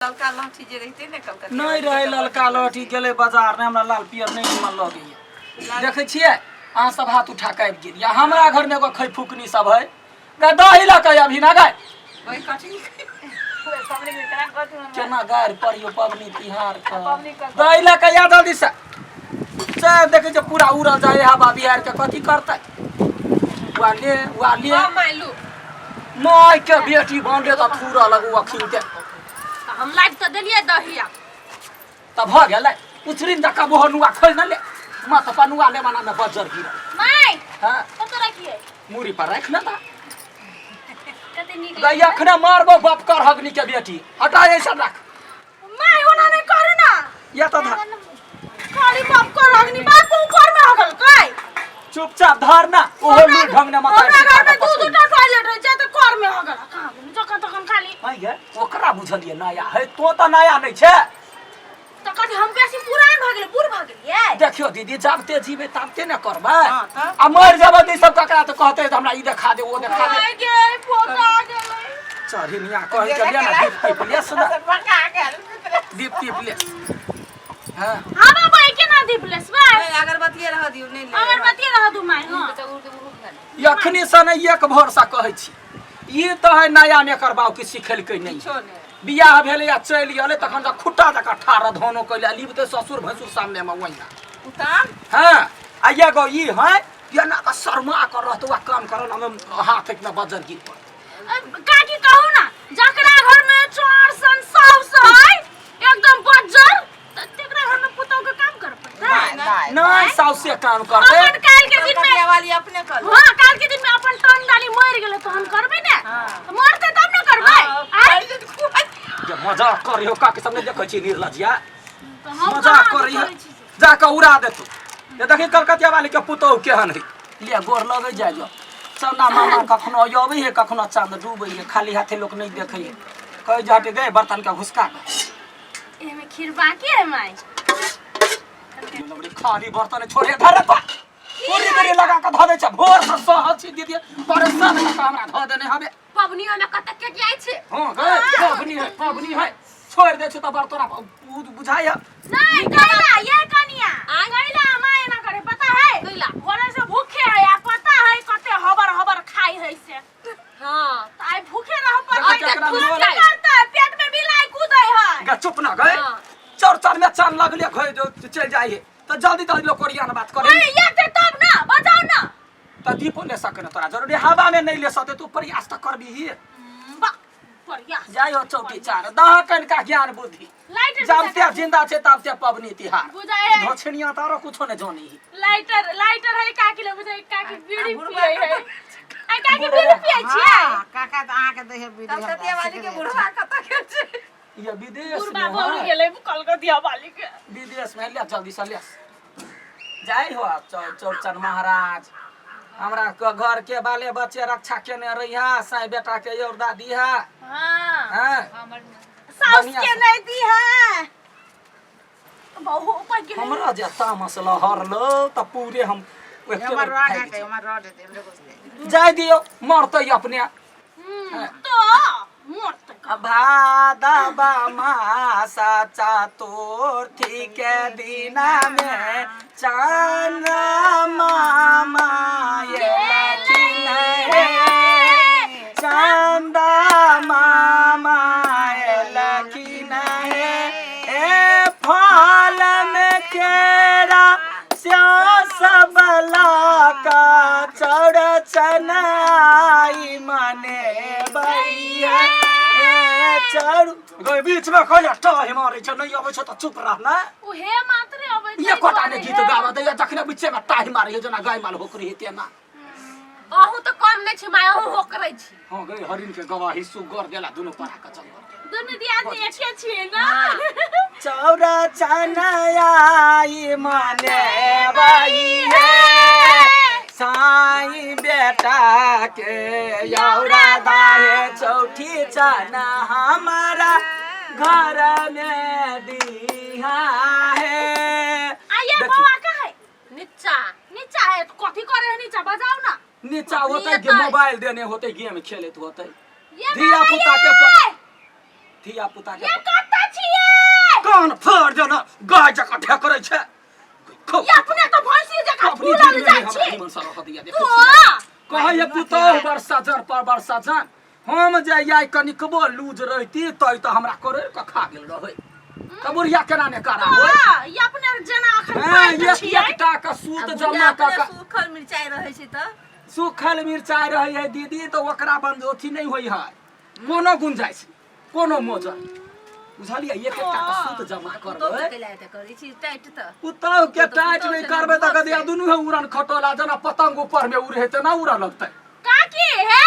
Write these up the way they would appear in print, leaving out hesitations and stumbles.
ललका लहठी जे रहिते ने कलकतिया नहि रहै ललका लहठी गेलै बाजार नहि हमरा लाल पियर नहि निमन लगैया देखै छियै अहाँ सब हाथ उठा कऽ आबि गेलियै हमरा घरमे एगो खै फुकनी सब है गे दही लऽ कऽ अभी ना गाय वही कटनी केना गारि पड़ियो पबनी तिहार के दही लऽ कऽ आ जल्दी से से देखै छियै पूरा उड़ल जाइ हवा बिहार के कथी करतै वा ले वा ले हाँ माय लू माय के बेटी बनले तऽ थूरऽ लगू अखिन के तऽ हम लाबि तऽ देलियै दही आब तऽ भऽ गेलै उछरिन जकाँ बोहर नुआ खोलि ने ले माथ पर नुआ लेवाना में बज्जर गिरल माय हाँ कतऽ रखियै मूड़ी पर राखि ने ता कते नीक गई अखने मारबो बाप कर हगनी के बेटी हटा ऐसा रख माय ओना नहि करू ना या तऽ धर खाली बाप कर अग्नि बाप ऊपर में हगल काय चुपचाप धर ना ओहो लूर ढंग ने माता हमरा घर में दू दू टा टॉयलेट रहै छै तऽ कर में हगल कहाँ गेल जखन तखन खाली हाँ ये ओकरा बुझलिए नया है तो तऽ नया नहीं छै तऽ कथी हम बेसी पुरान भऽ गेलै बूढ़ भऽ गेलियै देखियो दीदी जाबते जीवे ताबते ने करबै हाँ, तब? आ मर जेबै तऽ ई सब ककरा तऽ कहते जे हमरा ई देखा दे ओ देखा दे आइ गे पोता गेलै चढ़िनिया कहै के लिए ना दीप टीप लेस ना बका गेल दीप टीप लेस हाँ हाँ बाबा ई केना दीप लेसबै नहीं अगरबत्ती रह दियो नहीं ले अगरबत्ती रह दू माय हाँ अखनी से नहि एक भरोसा कहै छी ई तऽ है नया ने करबाउ कि सिखेलकै नहि किछो नहि बियाह भेलै आ चलि गेलै तखन तऽ खुट्टा जकाँ ठाढ़ धनो कैले लिबते ससुर भैंसुर सामने मे ओहिना उतार हाँ आ एगो ई है एना कऽ शर्मा कऽ रहतौ आ काम करल हमे हाथ एक बजर गिर पड़तौ काकी कहू ना जकरा घर में चार सन साउस है एकदम बज्जर त तेकरा घर में पुतोह के काम कर पड़तै नहीं साउसे काम करते अपन काल के दिन में कलकतिया वाली अपने कर लो। हां काल के दिन में अपन टन डाली मर गेलै तहन करबै ने हाँ। मरतै तब ने करबै हाँ, आँय? जे मजाक कर रही हो काके सबने देखै छी निर्लजिया तऽ हम मजाक कहाँ कर रही है करै छी से? जाके उड़ा देतौ ये देखी कलकतिया वाली के पुतोह केहन है ले गोर लगे जाय जो चंदा मामा कखनो अबै है कखनो चांद डूबै है खाली हाथे लोक नहीं देखै है कहै जे हटे गए बर्तन के घुसका के एमे खीर बाकी है माई खाली बर्तन छोड़े धरे पा पूरी बेरी लगा के धऽ दै छै भोर से सहल छी दीदी परेशान कऽ के हमरा धऽ देने हबे पबनियो में कतक के जाइ छै हँ गए पबनी है पबनी है छोड़ दै छै तऽ बड़ तोरा बुझाइ है नहीं कैला ये कनिया कैला मां एना करे पता है कैला भोरे से भूखे है आ पता है कते हबर हबर खाई है से हाँ त आइ भूखे रह देखा पड़तै केकरा की मोन है। करतै पेट में बिलाई कूदै है गे चुप ना गए हाँ। चौर चौर में चान लगले घर जो चल जाइ है तऽ जल्दी जल्दी लोग कोरियान बात करे अरे ये ते तब ना बजाओ ना तऽ दीपो ले सके ना तोरा जरूरी हवा में नहीं ले सकते तू प्रयास तऽ करबी बा प्रयास जाइ हो चौकी चार दह कनिका ज्ञान बुद्धि लाइटर जब जिंदा छे तब ते पबनी तिहार बुझाय है धोछनिया तारो कुछो ने जानी लाइटर लाइटर है काकी ले बुझाय काकी बीड़ी बुढ़बा पिए है आ काकी बीड़ी पिए छियै हाँ, काका तऽ अहाँके दै है बीड़ी हमरा कलकतिया वाली के सिगरेट। बुढ़वा कतऽ गेल छै ये विदेश बुढ़बा में भर है। गेलै कलकतिया वाली के विदेश में ले जल्दी से ले जाइ हो चौरचन महाराज हमरा के घर के बाले बच्चे रक्षा केने रहिया साई बेटा के योरदा दिहा हां हाँ साउस बढ़िया के से। नहीं दी है बहु ऊपर गेलै हमरा जे तामस लहरलो तऽ पूरे हम एके हमर बेर रड भागि हेतै हमर रड हेतै हमरे घुसतै जाय दियौ मरतै अपने तो मरतै भादवा मासा चतुर्थी के दिना में चंद्रमा मामा एलखिन हे चंदा मामा एलखिन हे ए फल में केरा सबला का चौड़चन आई मने भैया ए चौड़ गए बीच में कहले टाहि मारै छै नहि अबै छै तऽ चुप रह ने उहे मात्रे अबै छै एकोटा ने गीत गाबऽ दैया जखने बीचे में टाहि मारै है जेना गाय माल होकरी है तेना अहूँ तऽ कम नहि छी माय अहूँ होकरै छी हँ गई हरिन के गवाही सुगर देला दुनू परा के जंगल दुनू दियादनी एके छियै ना चौरा चनाई मने बाई हे साई बेटा के यौरा दाहे चौठी चना हमारा घर में दिहा है आ ये देखी। बौआ का है नीचा नीचा है तो कथी करे है नीचा बजाओ ना नीचा होते नीचा। मोबाइल देने होते गेम खेलत होते ये धिया बाबा पुता के ये धिया पुता के ये कत्ता कान फाड़ देना गाय जकाँ ढेकरै छै। ये अपने तो भैंसी जकाँ अपनी फूलल जिंदगी जाइ हमरा छी। निमन सँ रहऽ दिअ, देखै तो छियै। कहैए पुतोहु बड़ सजर पर बड़ सजन। हम जे आइ कनिकबो लूज रहिती तै तऽ हमरा करोड़ि कऽ खा गेल रहै। तऽ बुढ़िया केना ने करा होय? हाँ, ये अपने जेना अखन हँ, पाइ एक छियै। एकटा के सूत आ जमा बुढ़िया कऽ अपने कऽ सूखल मिरचाइ रहै छै तऽ सूखल मिरचाइ रहै है दीदी, तऽ ओकरा बंद अथी नहि होइ है, कोनो गुंजाइश कोनो मोजर, बुझलियै? एक एकटा के सूत जमा पुतोहु करबै। के कैला एते करै छी टाइट तऽ? पुतहु के तऽ टाइट पुतहु नहि से करबै तऽ ने कदिया दुनू है उड़न खटोला जेना पतंग ऊपर में उड़े है तेना उड़ऽ लगतै। काकी हे,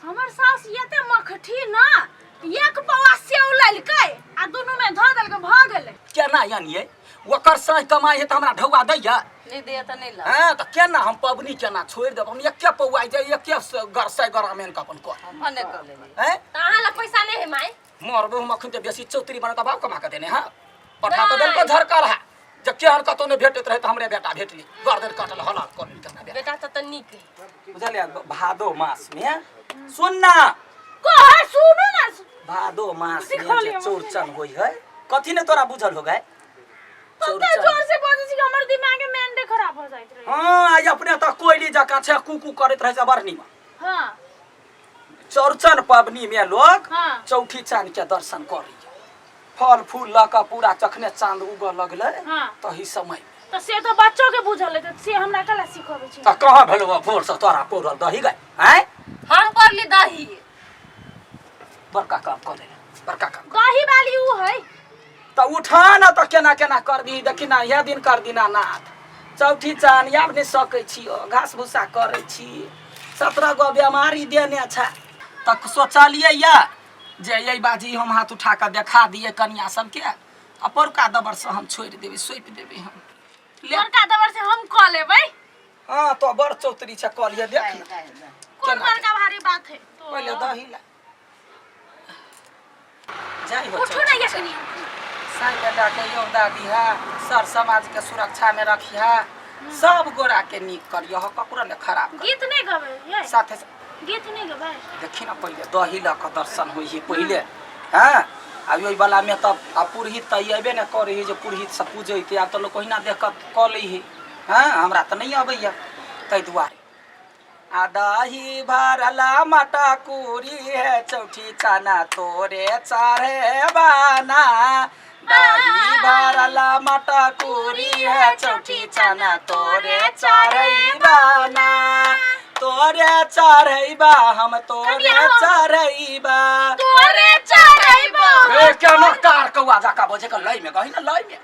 हमर सास एते मखठी न, एक पौआ सेव लेलकै आ दुनू में धऽ देलकै, भऽ गेलै। केना यानियै ओकर साँझ कमाइ है तऽ हमरा ढौआ दैया? नहि दैया तऽ नहि ला। हँ, तऽ केना हम पबनी केना छोड़ि देब? हम एके पौआ जे एके सै ग्राम आनि कऽ अपन कर भने कऽ लेली। हैं? तऽ अहाँ लग पैसा नहि है माय? मरबो हम अखन तऽ बेसी चौतरी बनत बाप कमा कऽ देने। हँ, पठा तऽ देलको झरकल है जे केहन कतौ नहि भेटैत रहै तऽ हमरे बेटा भेटली, गर्दन कटल हलाल कऽ लेलकै हमरा बेटा। बेटा तऽ नीक है। बुझलियै? भादो मास में सुन ना। कहे सुनू ना। भादो मास में सिखा जे लिअ। चौरचन होइ है, कथी ने तोरा बुझल हो गए? कते जोर से बजै छी कि हमर दिमाग में मेंडे खराब हो जाइत रहे। हाँ, आइ अपने तऽ कोयली जकाँ छै, कू कू करैत रहै छै बड़ नीमन। चौरचन पबनी में लोग चौठी चांद के दर्शन करैया, फल फूल लऽ कऽ पूरा। जखने चांद उगऽ लगलै तही समय में। तऽ से तऽ बच्चो के बुझल है, तऽ से हमरा कला सिखबै छी? तऽ कहाँ भेलौ भोर से तोरा पौरल दही गए? आँय? हम पढ़ली दही। बड़का काम कऽ लेले, बड़का काम। दही वाली ऊ है। तऽ उठा न तऽ केना केना करबही? देखी ना, इएह दिन कर दीनानाथ चौठी चान आब नहि सकै छी, घास भूसा करै छी, 17 गो बेमारी देने छै। तऽ सोचलियै यऽ जे एहि बाजी हम हाथ उठा कऽ देखा दियै कनिया सबके आ परुका दबरसँ हम छोड़ि देबै, सौंपि देबै हम ले। बड़का दबर से हम कऽ लेबै। हँ, तो बड़ चौतरी छै, कऽ लिअ, देख ने। कोन बड़का भारी बात है तो? पहिले दही ला जाय हो। उठू ना ये कनी। साई बेटा के योगदा दिहा, सर समाज के सुरक्षा में रखिहा, सब गोरा के नीक करियह, ककरो ने खराब कर। गीत नहीं गबै ये? साथे गीत नहीं गबै? देखी ना, पहिले दही लऽ कऽ दर्शन होइ है पहिले। हँ, आ ओहि वाला में तब आ पुरोहित तऽ अयबे ने करै है जे पुरोहित से पूजैते। आब तऽ लोक ओहिना देख कऽ कऽ लै है। हँ, हमरा तऽ नहि अबैया ताहि दुआरे। आ दही भरला मटकुरी है चौठी चना तोरे चढ़े बाना, दही भरला मटकुरी है चौठी चना तोरे चढ़ैबाना, तोरे चढ़ैबा हम तोरे चढ़ैबा। तोरे चढ़ैबो। ए केना कार कौआ जका बजे के लय में कही ना, लय में।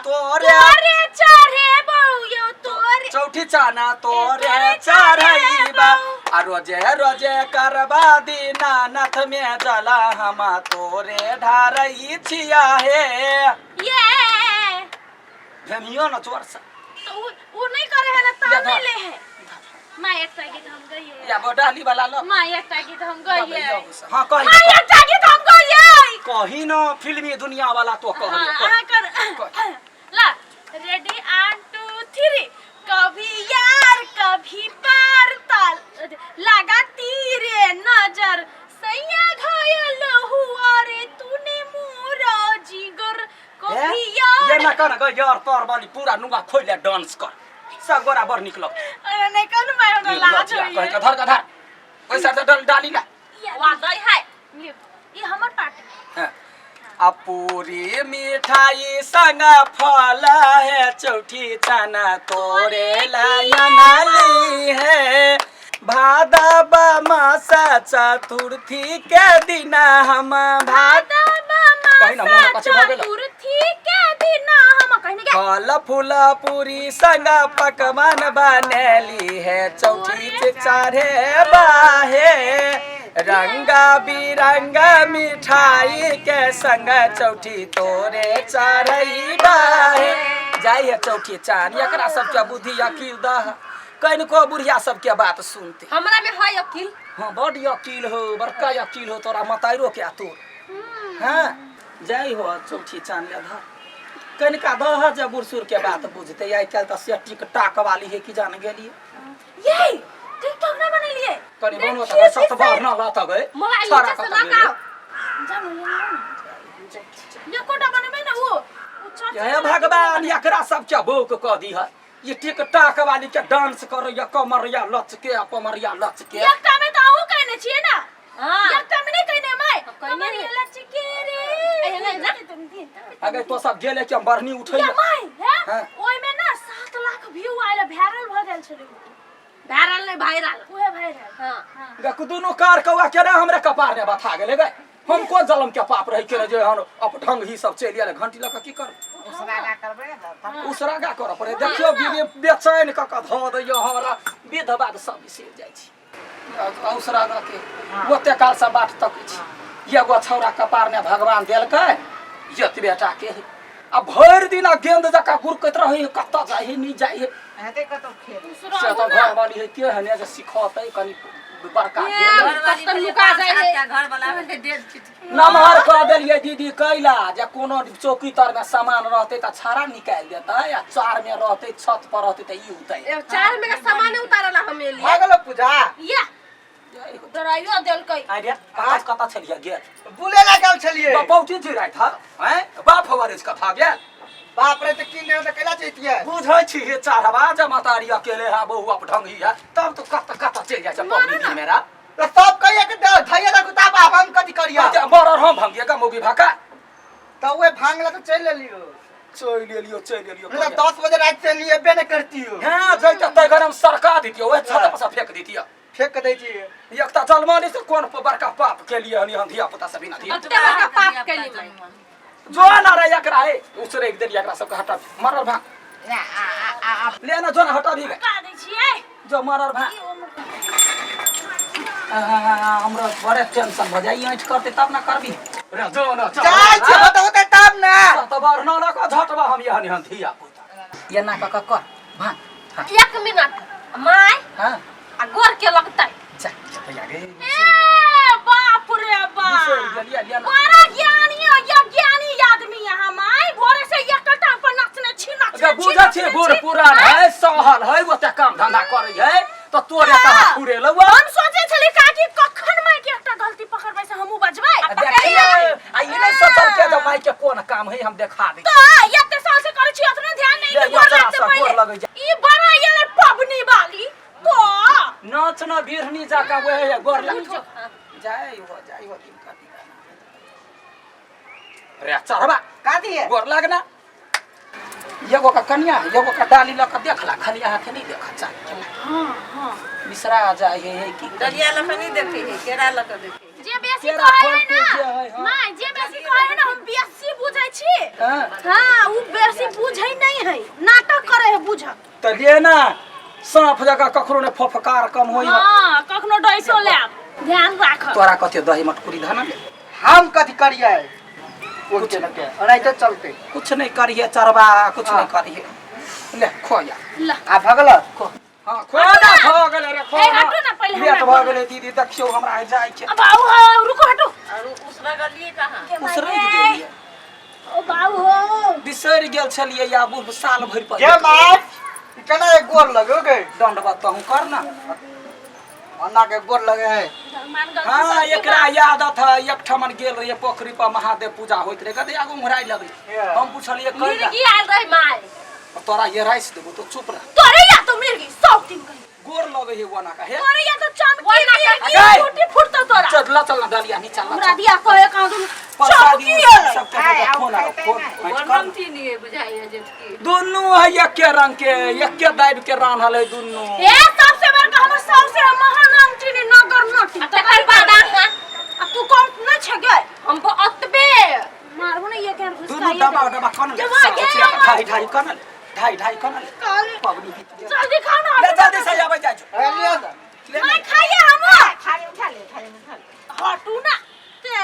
तोरे तोरे चढ़ेबो यो तोरे चौठी चाना तोरे चढ़ैबा। आ रोजे रोजे करबा दीनानाथ में जला हम तोरे ढारई छिया हे। ये भेमियो न चोर से। तो उ नहीं करे है ना या ताल नहीं धर। ले है। माँ, एकटा गीत हम गइए। या बडाली वाला ल। माँ, एकटा गीत हम गइए। हाँ, कही। माँ, एकटा गीत हम गइए। कही न, फिल्मी दुनिया वाला तो कह। हाँ, अहाँ कर ला, रेडी, 1 2 3। कभी यार कभी पार ताल लगा तीरे नजर, सैया घायल हुआ रे तूने मोरा जिगर, कभी ये यार। ना कर गई यार तोर वाली पूरा नुआ खोल ले, डांस कर, सब गोरा बड़ निकलो। अरे नहीं कर मैं, हमरा लाज कह होइए। के धर के धर पैसा तो डल डाली ला। वाह, दही है। लियो, ये हमर पार्ट है। हाँ। आ पूरी मिठाई संग फल है चौठी चना तोरे लयनली है, भादव मास चतुर्थी के दिन हम भाद कही ना, मोन कच्चे भऽ गेल। चतुर्थी के दिन हम कहने के फल फूल पूरी संग पकवान बनेली है चौठी के चढ़े बाहे, रंगा बिरंगा मिठाई के संग चौठी तोरे चढ़ई बाहे। जाइ है चौठी चान, एकरा सबके बुद्धि अकील दह, कनिको बुढ़िया सबके बात सुनते। हमरा में है अकिल। हाँ, बड अकील हो, बड़का अकील हो तोरा मताइरो के आ तोर। हाँ, जाइ हो चौठी चान ले धर, कनिका दह जे बूढ़ सूढ़ के बात बुझते। आइ काल्हि तऽ से टिक टाक वाली है कि जान गेलियै। ये टिकटॉक ना बनेलिए? कनि बनो तऽ सत बार न लत गए। मोबाइल छोरा नीचे से कतऽ गेलै? लगाओ। जानो ले लियो ना, एकोटा बनेबै ना वो चर्चा हे भगवान, एकरा सबके बौक कऽ दीह। ये टिकटॉक वाली के डांस करैया, कमरिया लचके आ कमरिया लचके। एकटा में तऽ अहूँ कहने छियै ना? हाँ। एकटा में नहीं कहने माय? कहने कमरिया नहीं। लचके रे। एहने ना। अगर तो सब गेले के बढ़नी उठैया। या माय हे। हाँ। ओइ में ना 7 लाख व्यू आयल, वायरल भऽ गेल छलै। वायरल नहीं, वायरल। उहे वायरल। हाँ। गक दुनू कार कौआ केना हमरे कपार ने बथा गेले गए। हम को जलम के पाप रही के जे हन अपढंग ही सब चलि आयल, घंटी लऽ कऽ की कर उसरागा करबै ने तब। उसरागा करऽ पड़े। देखियौ दीदी, बेचैन कऽ कऽ धऽ दैया हमरा, विध बाद सब बिसरि जाइ छी। उसरागा के ओते काल से बाट तकै छी। एगो छौड़ा कपार ने भगवान देलकै, एतबे टा के है। आ भरि दिन आ गेंद जकाँ गुरकैत रहै है, कतऽ जाइ है नहि जाइ है। हेतै कतौ खेल। से तऽ घरवाली है के हने जे सिखतै कनि बड़का भेल। घरवाली कतऽ नुका जाइ है। घर वाला भेलै डेढ़ चिटकी। नमहर कऽ देलियै दीदी कैला जे कोनो चौकी तर मे सामान रहतै तऽ छाड़ा निकालि देतै, आ चार मे रहतै, छत पर रहतै तऽ ई उतै। एगो चार में सामान उतारला हम एलियै। भऽ गेलो पूजा। या डराइयो देलकै। आइ रे, कतऽ कतऽ छलियै गेल? बुले ला गेल छलियै। बपौटी जिराइत ह हैं, बाप हवारेज कथा गेल। बाप रे, तऽ की नहि तऽ कैला जैतियै? बुझै छी हे चाहबा जे मतारी अकेले है, बहु अपढंग ही है, तब तो कत कत चलि जाइ छै पबनी दिन मेरा। तऽ सब कहिया के धैया दा गुताब, आब हम कथी करिया? मरर हम भंगिएगा मौगी भाका। तऽ उहे भांग ला तऽ चलि एलियो। चलि एलियो, चलि एलियो। नहि तऽ 10 बजे राति से एलियै, एबे नहि करतियो। हाँ, जैते तै घर हम सरका दितियो, ओहे छत पर से फेंक दितियो। फेंक दै छियै। एक तऽ जलमानी से कोन बड़का पाप केलिए हन हम धिया पुता से बिना धिया। कते बड़का पाप केली माय? जो ना रे एकरा हे उसरे एक देलिए, एकरा सबके हटा मरल भाग। ना, आ आ आ ले ना, जो ना हटा भी गए। का दै छियै? जो मरल भाग। हमरा बड़े टेंशन भऽ जाइ, ऐंठ करते तब ना करबी रे, जो ना चल। जाइ छी, होते होते तब ने। तऽ बरना लऽ कऽ झटबा हम एहन एहन धिया पुता एना कऽ कऽ कर भाग। हाँ। एक मिनट my. हाँ। आ गोर के लगतै? जा भैया गे। ए बाप रे बाप, बिसरि गेलियै, लिअ ना। बड़ा ज्ञानी हो या ज्ञानी आदमी यहाँ माय, भोरे से एकटा टांग पर नाचने छी, नाचने अच्छा छी, बुझै छियै, नाचने बूढ़ छी। पुरान है, सहल है, ओते काम धंधा करै है तऽ तोरे कहाँ फुरेलौ? हम सोचे छली काकी कखन माय के एकटा गलती पकड़बै से हमहूँ बजबै। आ देखियै, आ ई नहि सोचल के जे माय के कोन काम है, हम देखा दै छी। तऽ एते साल से करै छी, अतना ध्यान नहीं ले, कि गोर यो लागते चला, पहिले। गोर लगै जा। ई बड़ा ये पबनी वाली तो नाच न बिरनी जकाँ वएह है, गोर लग जाइ हो, जाइ हो दिन का रे चढ़बा। का दिए? गोर लगना। एगो का कनिया, एगो का डाली लऽ कऽ देखला, खाली अहाँके नहि देखा चाह। बिसरा जाइ है, है की? डलिया लऽ कऽ नहि देखै है, केरा लऽ कऽ देखै है। जे बेसी केरा कहै फल है फूल जे ना है, हाँ। माय, जे बेसी कहै है ना हम बेसी बुझै छी। हाँ। हाँ, उ बेसी बुझै नहीं है, नाटक करे है बुझक। तऽ ले ना, साँप जकाँ ककरो ने फफकार कम होइ है। हाँ, कखनो डैसो लेब, ध्यान राख। तोरा कते दही मटकुरी धन ले। हम कथी करियै? कुछ के एनाहिते चलते। कुछ नहीं करिए चरबा, कुछ नहीं करिए, ले खो या। ला। आ भगल। खो, हाँ खो ना, खो गेलै रे, खो। ए, हटू ना पहिले। लेट हमरा भऽ गेलै दीदी, देखियौ हमरा आइ जाइ छै। अब आउ हो, रुको, हटू। और उसरा गलिए कहाँ? उसरैक गेलियै। ओ बाबू हो। बिसरि गेल छलियै या बुढ़ साल भरि पर। गे माय, ई केना एक गोर लगो गे? दंडवत तहूँ कर ना। अन्ना के गोर लगे है। भगवान गलती हाँ, सबके एकरा माफ। यादत है। एक ठमन गेल रहियै पोखरी पर, महादेव पूजा होइत रहै, गदे आगू उम्हराइ लगलै। Yeah. हम पुछलियै कैला? मिर्गी आयल रहे माय। तोरा ये राइस देबो तो चुप रह। तोरे या तो मिर्गी सब दिन कही। गोर लगे है वना का हे। तोरे या तो चमकी वना का- मिर्गी अगै। टूटी फुटतो तोरा। चल ला, चल ना डलिया नीचा ला। हमरा दिया कहे कहाँ तुम प्रसादी चमकी एलै। सब के आइ, आउ फोन आउ, खैतै फोन नहि। हटि कर। वर्णम नहीं बुझाइए जेठकी। दुनू है एके रंग के, एके दाबि के रान्हल है दुनू। ए सबसे बड़का हमर सबसे महान अंगठी नगर नटी। आ तकर बाद अहाँ? आ तू कम नहीं छे गे। हम तो अतबे मारबो ने ये के घुसका। दुनू डबा डबा कन ले। जमा गे, जमा। ढाई ढाई कन ले, ढाई ढाई कन ले। पबनी बीत गेल। जल्दी खाओ ना। ले, जल्दी से आबै जाइ छौ। ए, लिअ तऽ। ले। मैं खाइए हम। थाली उठा ले, थाली उठा ले। हटू ना ते।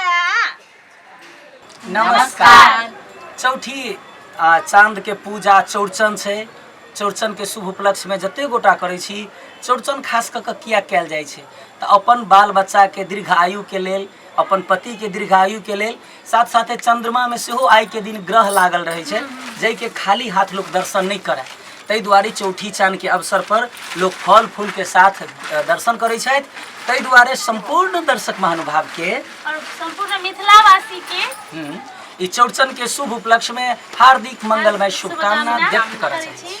नमस्कार। चौठी आ चाँद के पूजा चौरचन छै। चौरचन के शुभ उपलक्ष्यमे जते गोटा करै छी चौरचन, खास कऽ कऽ किया कयल जाइ छै? तऽ अपन बाल बच्चाके दीर्घ आयुके लेल, अपन पतिके दीर्घायुके लेल। साथ साथे चन्द्रमामे सेहो आइके दिन ग्रह लागल रहै छै, जाहिके खाली हाथ लोक दर्शन नहि करय। ताहि दुआरे चौठी चाँदके अवसर पर लोक फल फूलके साथ दर्शन करै छथि। ताहि दुआरे सम्पूर्ण दर्शक महानुभावके और सम्पूर्ण मिथिलावासी के ई चौड़चन के शुभ उपलक्ष्य में हार्दिक मंगलमय शुभकामना व्यक्त करऽ चाहै छी।